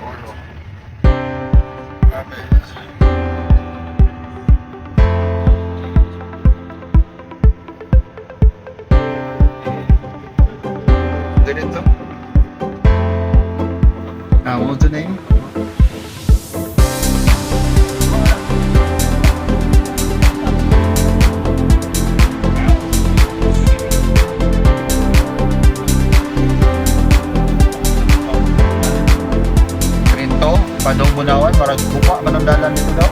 Oro. Grabe. Ganito. Ah, what's the name? Ganito, Padong Bunawan, marag buka man ang dalan nito daw.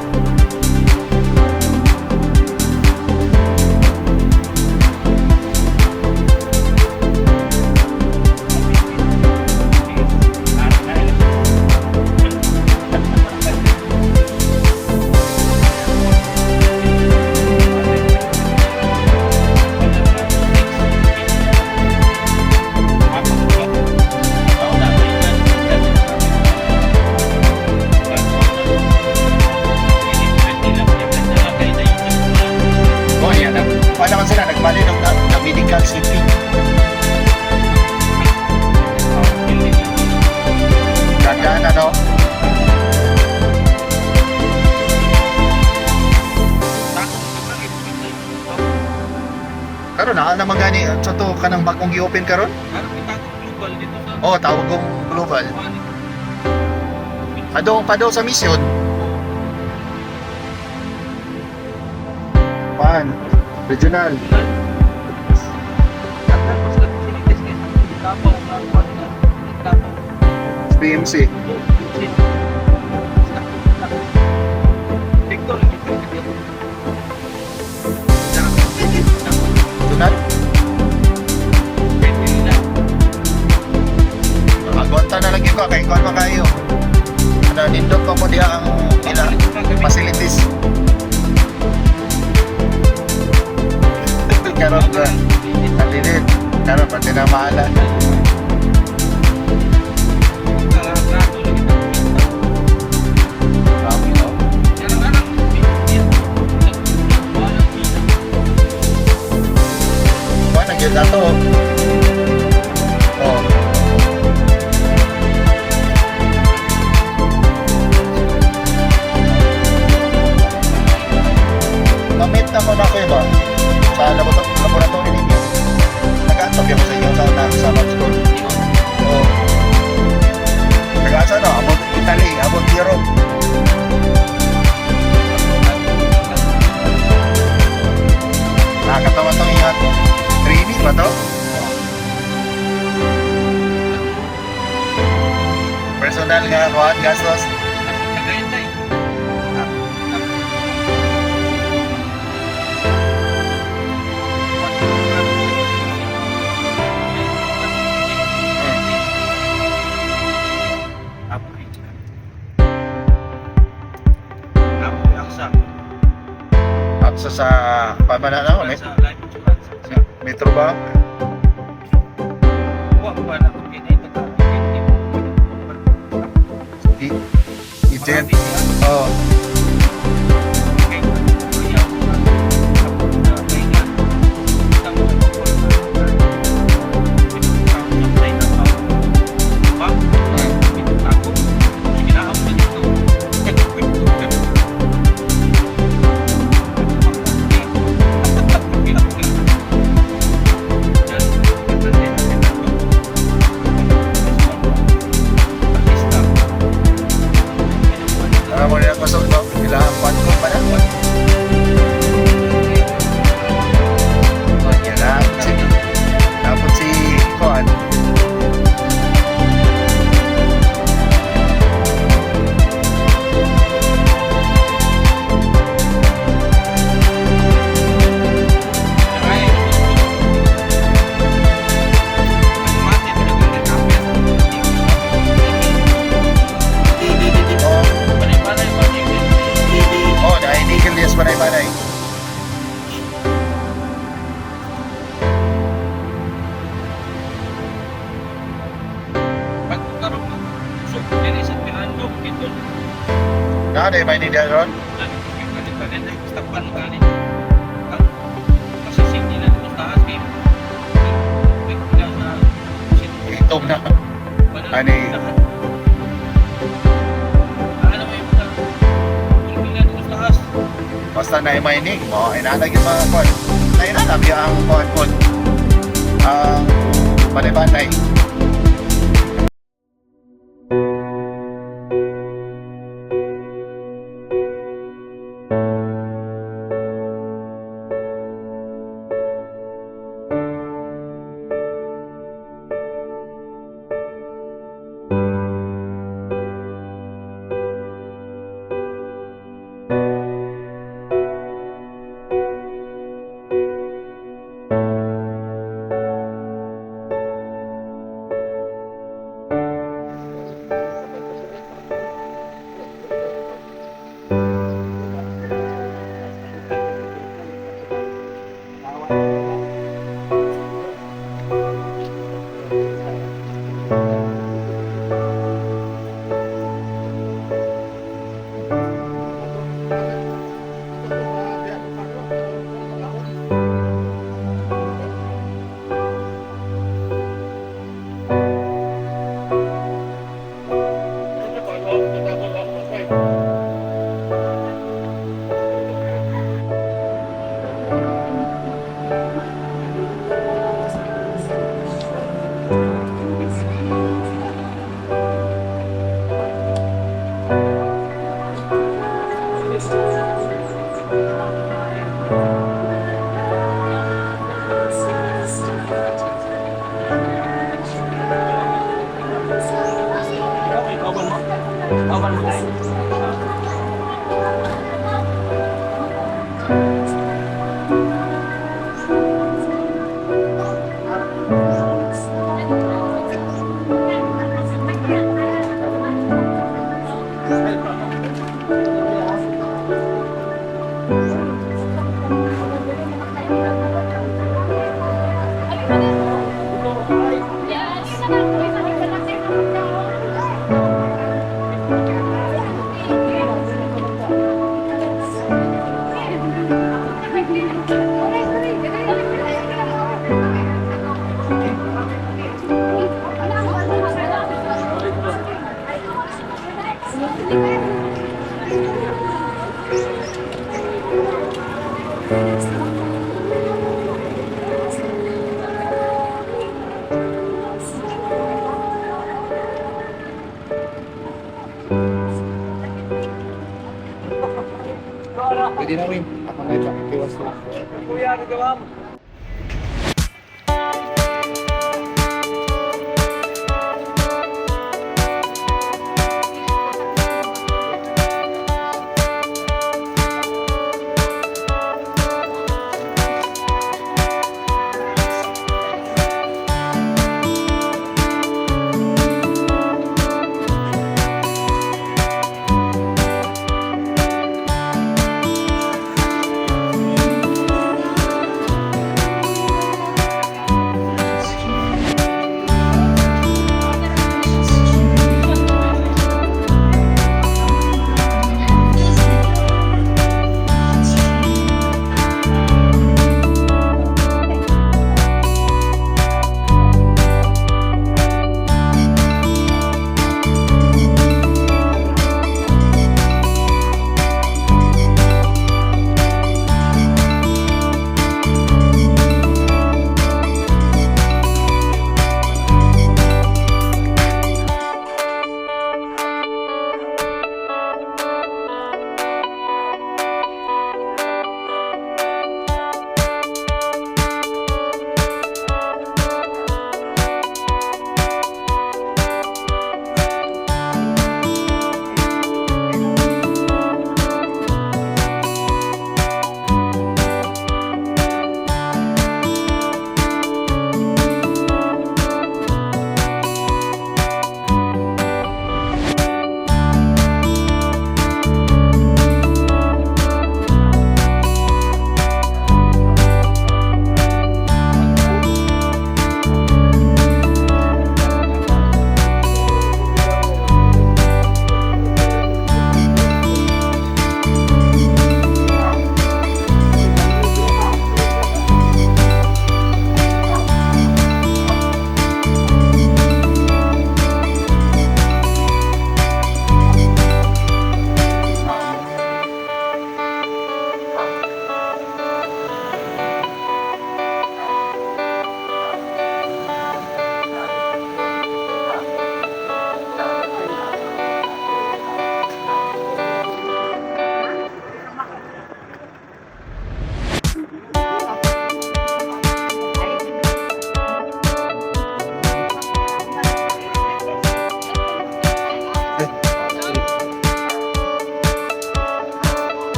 Oh, yan. Paano naman sila nagbali ng na medical city. Gandaan, ano? Karon na naman gani sa to kanang bagong gi-open karon? Oh, tawag kong global. Padong padaw sa mission. Pan, regional. PMC. Tunal. Agwanta na lagi ko kay kuan man kayo. Ano nindot pa mo diha ang ila facilities. Karon ba? Kalinit. Karon pati na mahala. Grabe, no? Kuan ang gyud ato. Oh. Mamit na ko na kayo ba? Sa laboratory ninyo. Nag-aantog ako sa inyo sa lab school. Oh. Nag-asa no? Abot Italy, abot Europe. Nakakatawa tong ihat. Training ba to? Personal nga kuhan, gastos. At sa pamana na, Metro Bank. Agent. Oh. Alam mo nila kusog, no? Ila kwan ko pa na. Oh, yan na. Si, tapos si Kuan. Oh, oh, dahil nickel yes, banay-banay. Na, di ba ini ron? Itom na. Ani. Basta na mining mo, inana gyud mga kuan. Na inana biya ang kuan pod. Ang banay-banay. Pwede na rin. Ako na ito. Iwas na.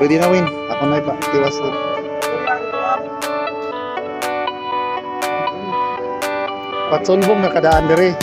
Pwede na, Win. Ako na iba. Tiwas na. Patsulbong nakadaan diri.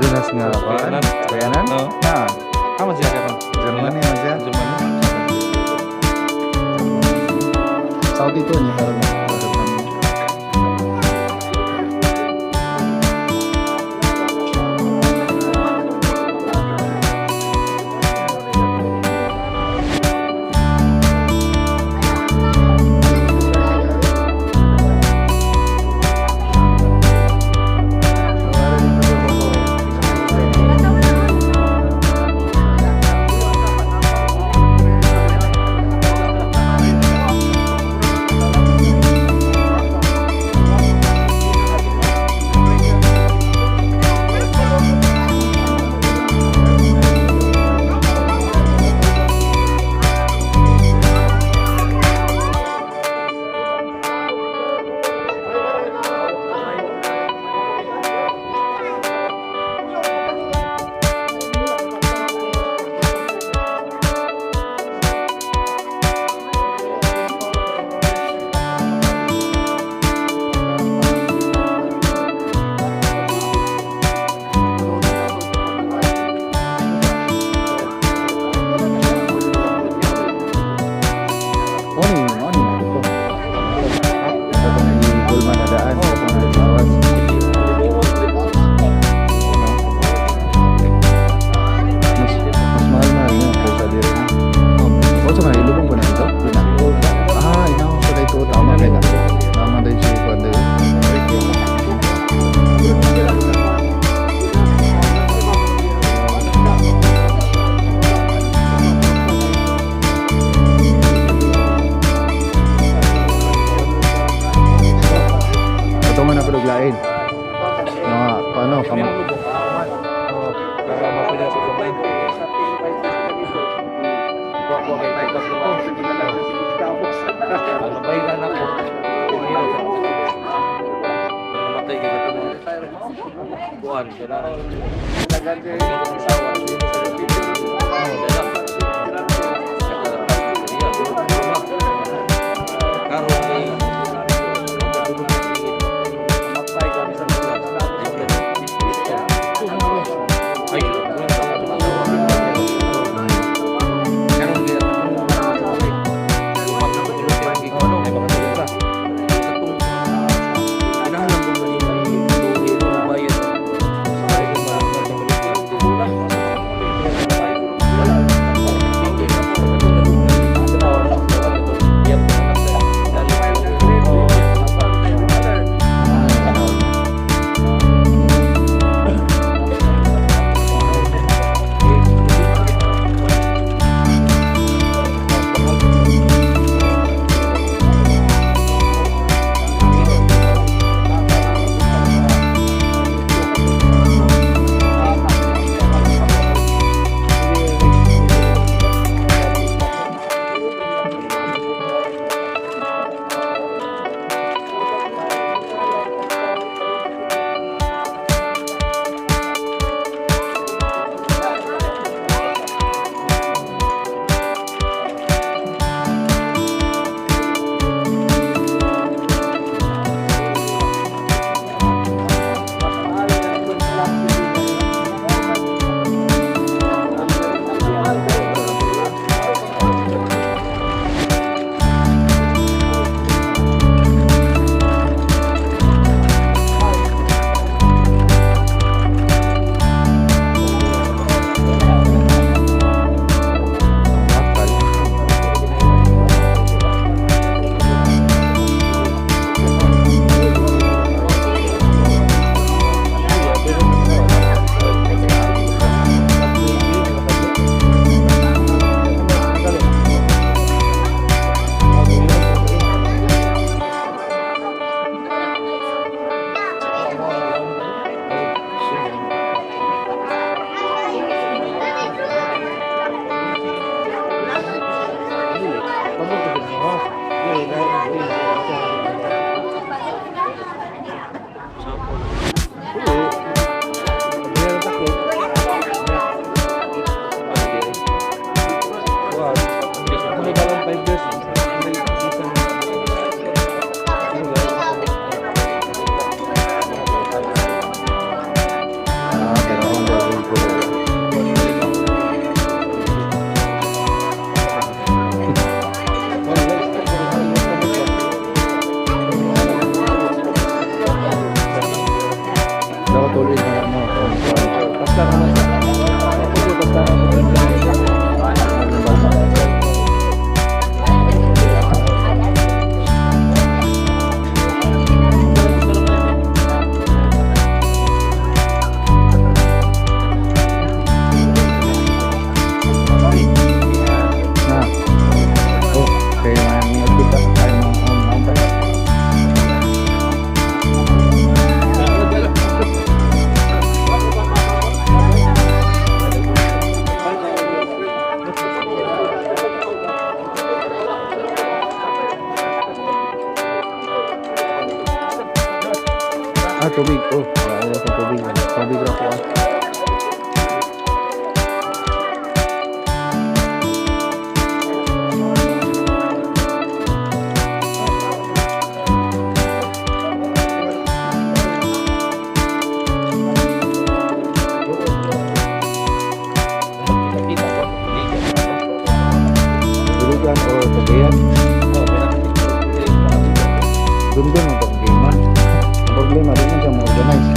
Jonas nga kuan? Bayanan? Oo. Na, Tama siya karon. Germany man siya. Germany. Saudi to niya karon na. Oni, oni na ito. Katong i-gulma na daan, katong naglawas. Mas mahal-mahal niya kaysa diri. O sa mga ilubong ko na ito? Ah, inaw sa ito. Tama kay na. Tama din siya ikuan din. Ito man na paluglain. Mga, paano, kama. Kuan, kailangan. Basta naman sa. Ako basta ako. Na. Oh, kaya mga kita ay mga mga. Ah, tubig. Oh, wala sa tubig. Tubig ra ko ah. Kita ko. Dulugan or Cagayan. Oh, pinakita. Dundun ang pag-game. Ang problema, di man siya ma-organize.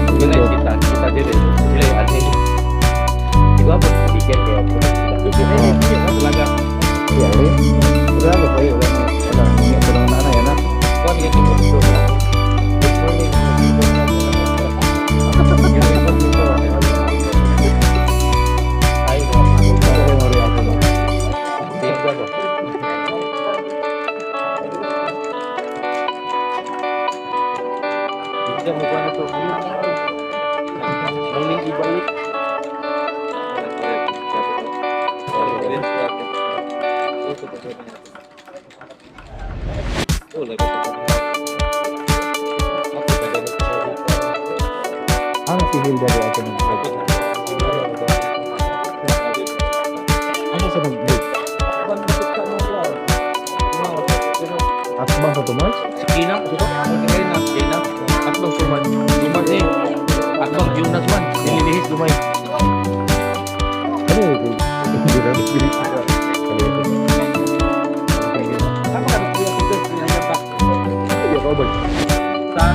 Organize kita, kita dire. Sila yung admin. Di ba po, bigyan kaya po. Talaga. Iya, eh. Wala ba kayo? Wala na. Wala. Hindi ako na nanay, anak. Kuan yan yung gusto. Good morning. Ay, Ito rin mo rin ako. Hindi mo pa na to. Muling ibalik. Ang si Hilda rin ako nag. Ano sa nag-break? Akbang sa Tumars? Si Kina, Kina, Kina. Akbang tuman. Tuman eh. Akbang Jonas man. Nililihis lumay. Ano yun? Hindi rin. Tama ka, Kuya Peter. Pinanyan pa. Robert. Sa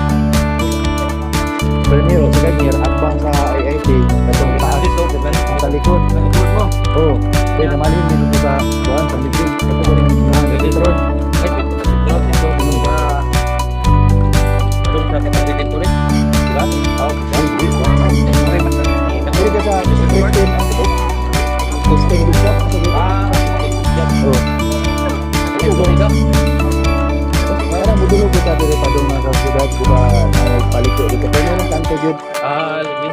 Primero, sa ganyan, akbang sa IIT, katong taas, dito, diba? ang sa likod. Sa likod mo. Oh, kaya namalhin dito sa kuan sa meeting. Kato ko rin na Petron. Ay, Petro, dito. Sa Doon sa kapatid dito rin. Diba? Oh, okay, basta. Dili ka sa 15 ang ito. 16 dito. Ah, Oh. ito ikaw. Parang mudulog kita diri padung na sa syudad, di ba? Nagpaliko dito. Pero meron kanto gyud. Ah, lagi.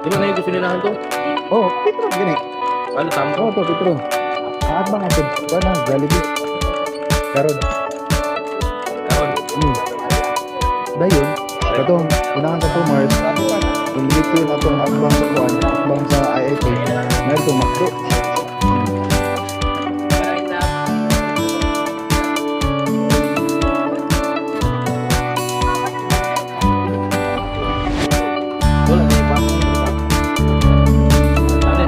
Di ba na yung gusto nila to? Oh, Petron gini. Ano, tama? Oh, to Petron. Aat bang ato? Kuan na Jollibee. Karon. Karon. Dayon, katong unahan sa Tumars, kung dito yun atong akbang sa kuan, akbang sa IIT, meron itong McDo. Wala na iba. Ano?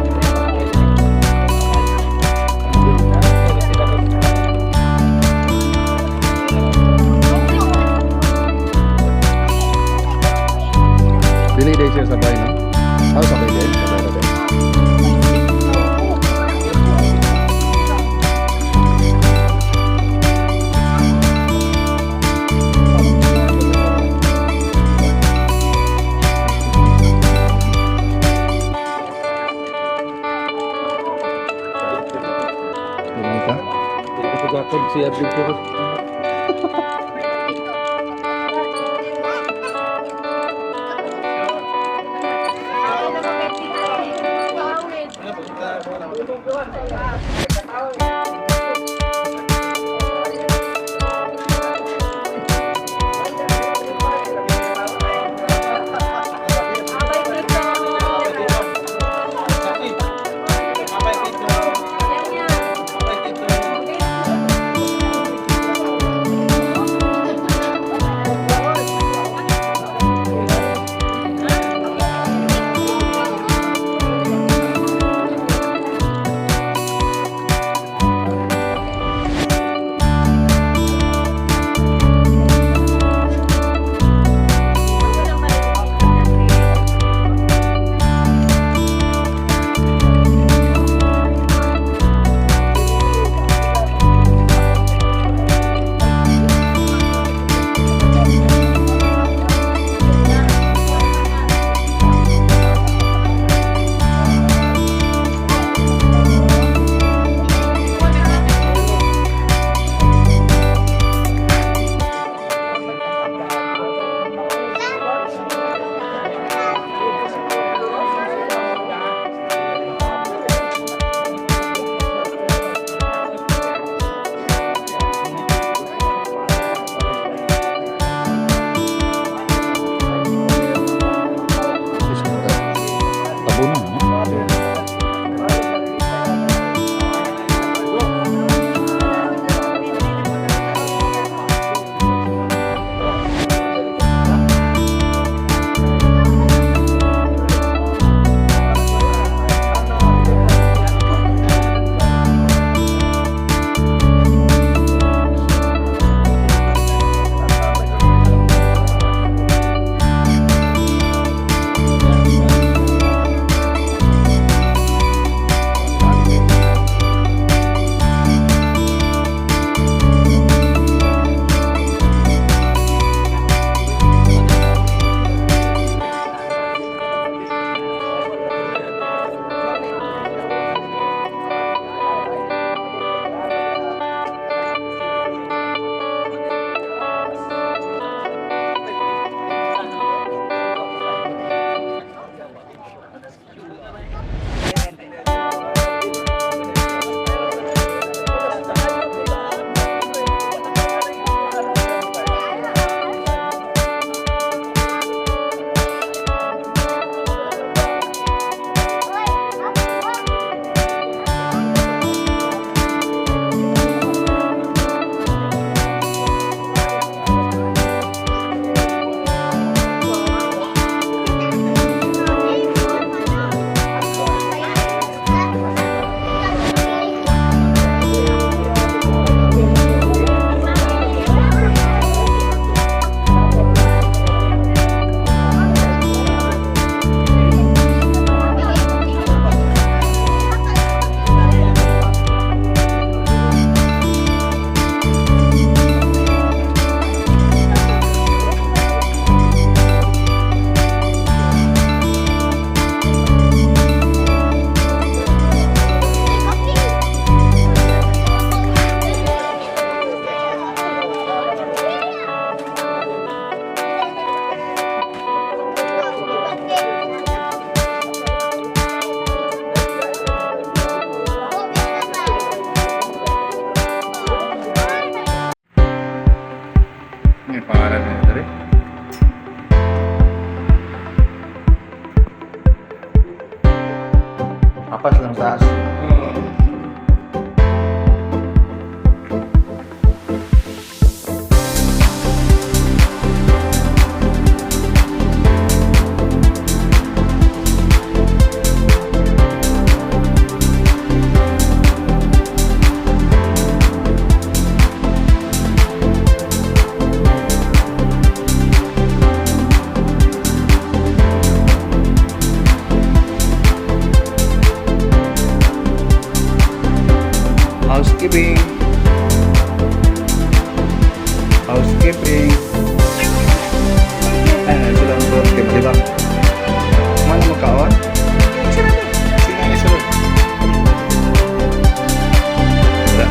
Dili day siya sabay, no? Ah, sabay din. Sabay na din. Lumay ka? Hindi ko gakod si Adventure. Hapas lang taas. Housekeeping. Housekeeping. Ay, sila ang tulad kayo, di ba? Mana magkaon? Sino ang isulod? Wala.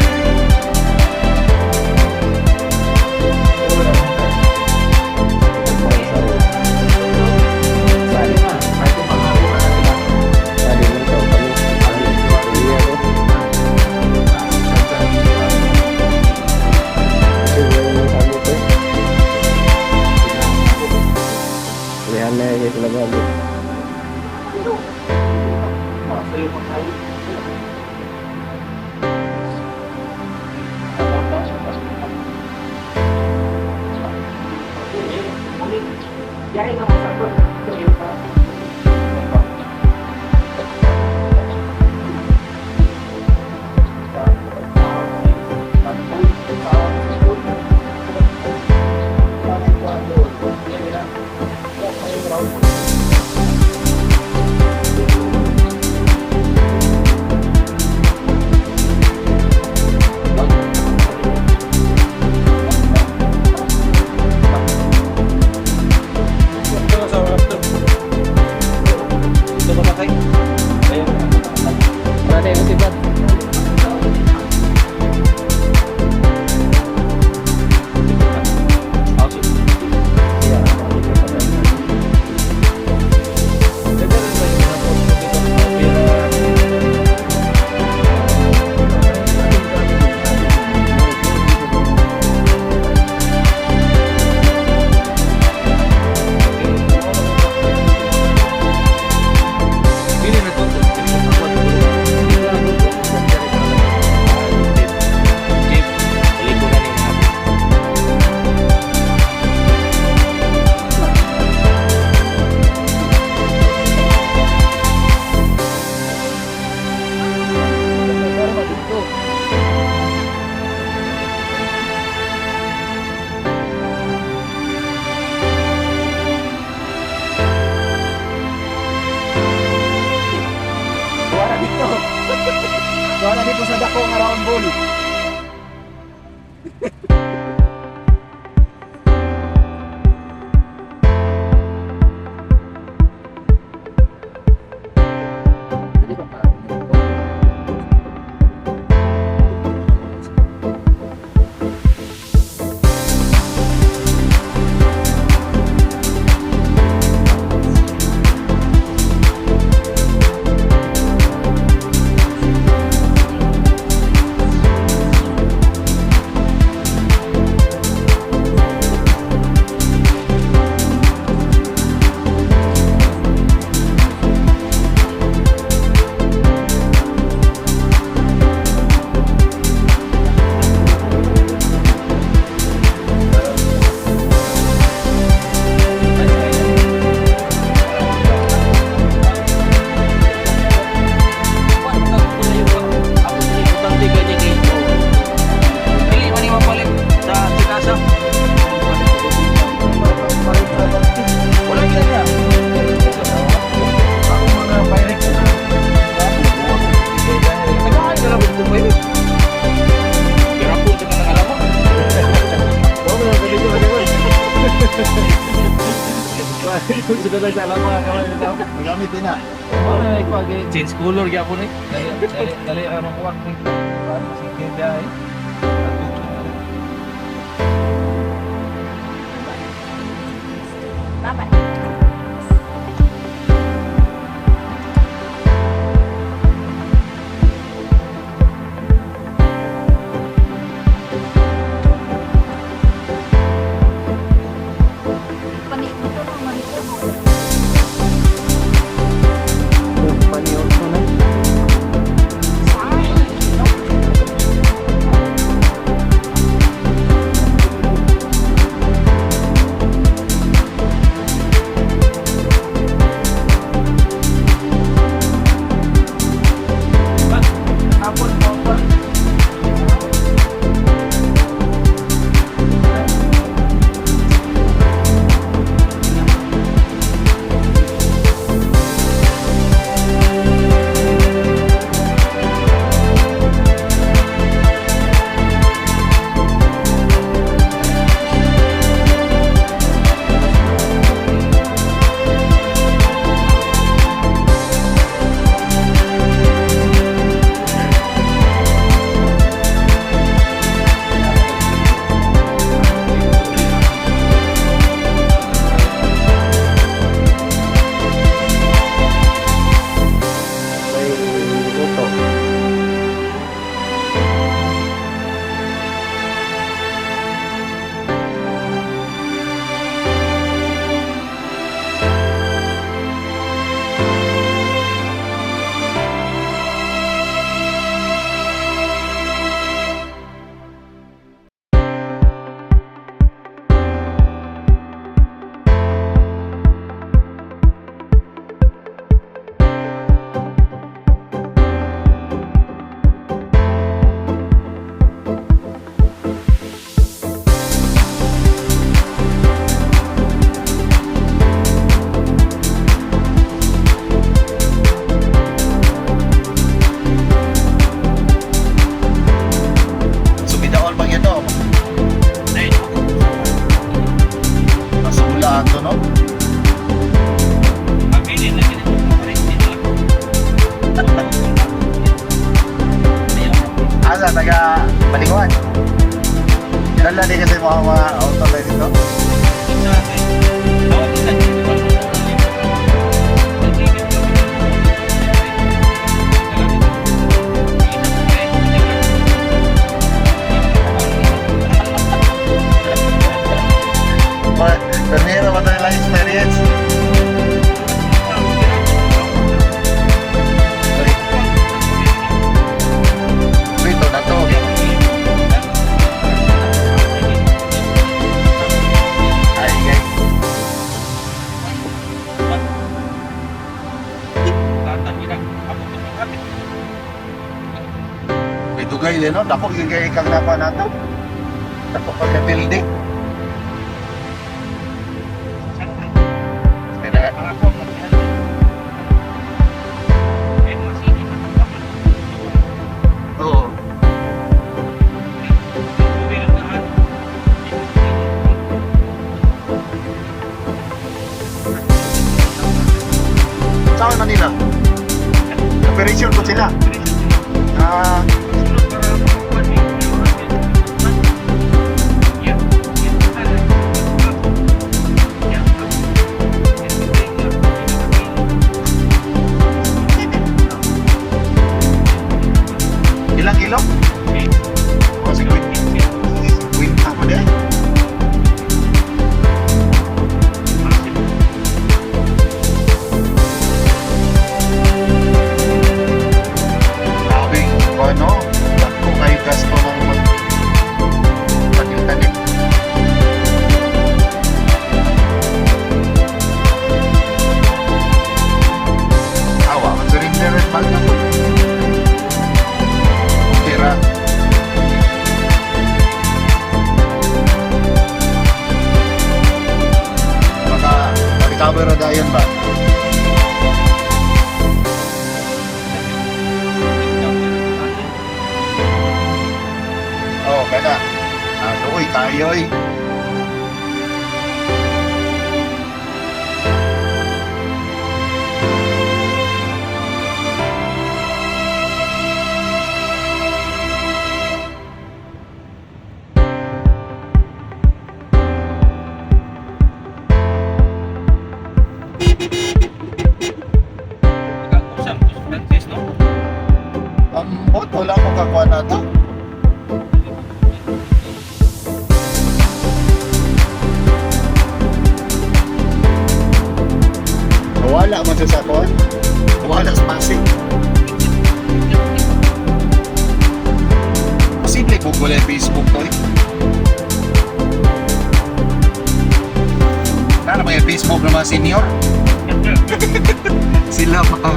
Wala dito. Wala dito sa dako nga round ball. Magamit din na. Change color gyapon eh. Dali dali ka makuha ni. Sige dai. Bye-bye. Paniot ko na. Experience. Sorry. Dito na to. Ay, guys. May dugay din, no? Dako yung kay kang napa na to. Dako pa ka building. Oo. Saan Manila? Operation ko sila. Ah, ilang kilo? Oh, sige. Wait, ako din. Grabe, ano? Dako kayo gasto ng mag tanim-tanim. Awa, mag-surrender at mahal na po. Tira. Baka, ma-recover na dayon ba? Oo, oh, kaya. Ah, uy, kayo eh. Ambot, wala akong kakuha na to. Wala man siya sa kuwan. Wala sa Pasig. Posible kung wala yung Facebook to eh. Sana may Facebook ng mga senior. Sila mga